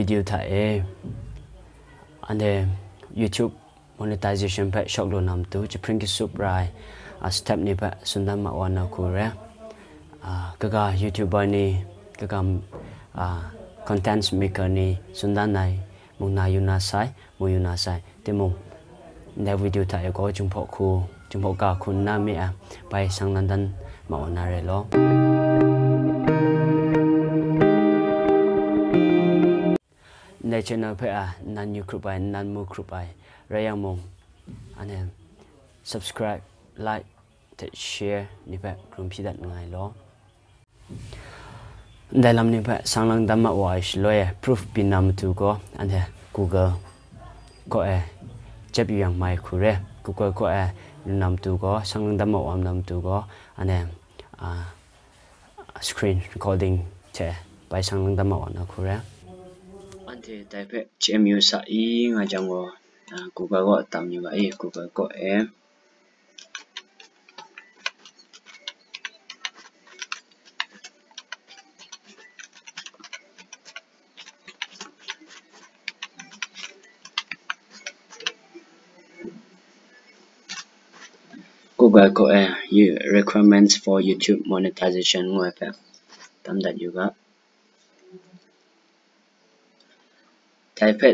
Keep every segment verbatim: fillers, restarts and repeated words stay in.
Video hta e, anhte YouTube monetization hpe shawk lu na matu, jahpring kasup ra ai, a, step ni hpe tsun dan ma wa na hku re. A, kaga YouTuber ni, kaga, a, content maker ni tsun dan ai mung na yu na sai, mu yu na sai. Timung, ndai video hta e gaw Jinghpaw hku, Jinghpaw ga hku nna mi ai, bai sang lan dan ma wa na re law. Ndai channel hpe a, nnan yu hkrup ai, nnan mu hkrup ai rai yang mung, anhte subscribe, like, hte share ni hpe hkrum hpyi dat nngai law. Ndai lam ni hpe sang lang dan ma wa ai shaloi e, proof byin na matu gaw, anhte Google kaw e jep yu yang mai hku re. Google kaw e lu na matu gaw, sang lang dan ma wa na matu gaw, anhte, a, screen recording hte bai sang lang dan ma wa na hku re. Anhte dai hpe G M U sa i nga jang gaw, a, Google kaw tam yu ga i, Google kaw e. Google kaw e, you, requirements for YouTube monetization ngu ai hpe tam dat yu ga. Dai hpe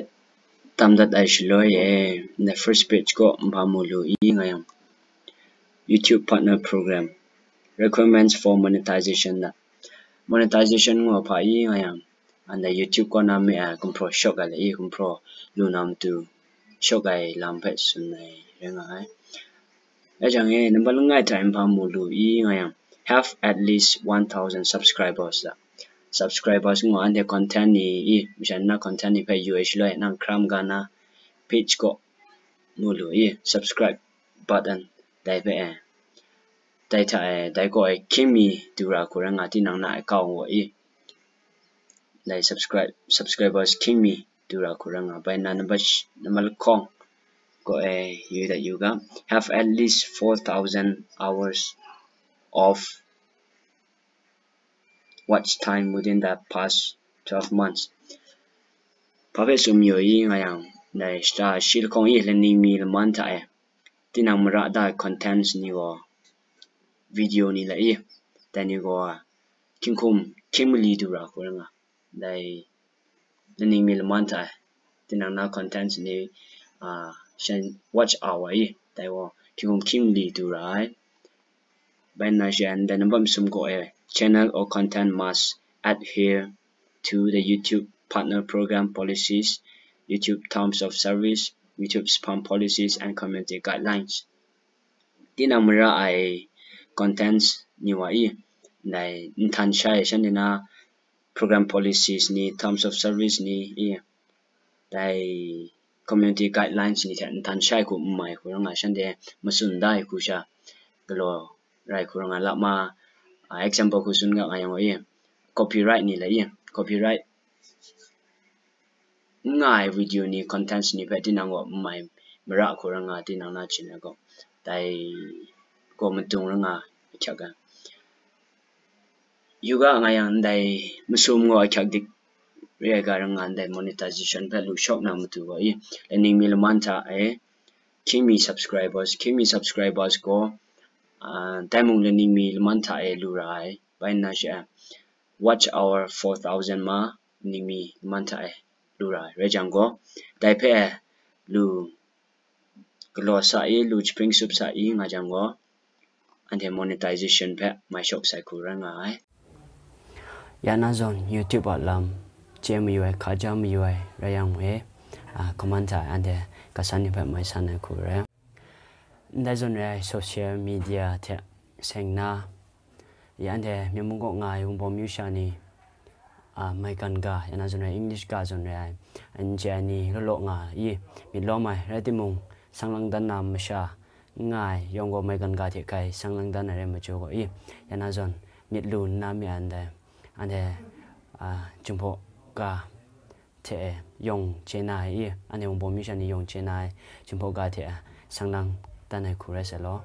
tam dat ai shaloi e, the first page kaw nhpa mu lu i nga yang, YouTube Partner Program, requirements for monetization na. Monetization ngu hpa i nga yang, anhte YouTube kaw na mi ai gumhpraw shawk ai le i gumhpraw lu na matu shawk ai lam hpe tsun ai rai nga ai. Rai jang e, nambat langai hta e nhpa mu lu i nga yang, have at least one thousand subscribers da. Subscribers ngu anhte content ni i, masha na content ni hpe yu ai shaloi, nang hkra maga na page kaw mu lu i, subscribe button dai hpe e, dai hta e, dai kaw e hkying mi du ra hku rai nga, tinang na account gaw i, dai subscribe, subscribers hkying mi du ra hku rai nga, bai na nambat sh-, nambat lahkawng kaw e yu dat yu ga, have at least four thousand hours of watch time within the past twelve months. Hpa hpe tsun mayu i nga yang, dai shata shi lahkawng i laning mi laman hta e, tinang mara da contents ni gaw, video ni la i, dai ni gaw, hkying hkum hkying mali du ra hku rai nga, dai laning mi laman hta e, tinang na contents ni, a, shan watch hour i, dai gaw, hkying hkum hkying mali du ra ai. Bai nna she, the number masum gaw e, channel or content must adhere to the YouTube Partner Program policies, YouTube Terms of Service, YouTube Spam policies and community guidelines. Tinang mara ai contents ni wa i, dai nhtan shai shanhte na program policies ni, terms of service ni i, dai community guidelines ni hte nhtan shai hku n mai hku rai nga, shanhte matsun da ai hku sha galaw rai hku rai nga, lama, a, example hku tsun ga nga yang i, copyright ni la i, copyright n nga ai video ni contents ni hpe tinang gaw n mai mara hku rai nga, tinang na chyen ai gaw, dai gaw madung rai nga ahkyak ai. Yu ga nga yang ndai masum gaw ahkyak dik re ai ga rai nga, ndai monetization hpe lu shawk na matu gaw i, laning mi laman hta e hkying mi subscribers, hkying mi subscribers gaw, a, dai mung laning mi laman hta e lu ra ai, bai nna she, watch hour four thousand ma laning mi laman hta e lu ra ai. Rai jang gaw, dai hpe lu galaw sa i, lu jahpring sup sa i nga jang gaw, anhte monetization hpe mai shawk sai hku rai nga ai. Ya na zawn YouTube a lam chye mayu ai, hkaja mayu ai rai yang e, a, comment hta anhte kasan ni hpe mai san ai hku rai. Ndai zawn rai ai social media hte seng na, ya anhte Myen mung kaw nga ai Wunpawng myu sha ni, a, maigan ga, ya na zawn rai English ga zawn rai ai, n chye ai ni law law nga i, myit lawm ai, rai timung, sang lang dan na masha n nga ai yawng gaw maigan ga hte hkai sang lang dan ai rai majaw gaw i, ya na zawn myit lu nna mi ai ndai, anhte, a, Jinghpaw ga hte e yawng chye na ai i, anhte Wunpawng myu sha ni yawng chye na ai Jinghpaw ga hte e sang lang dan ai hku rai sai law.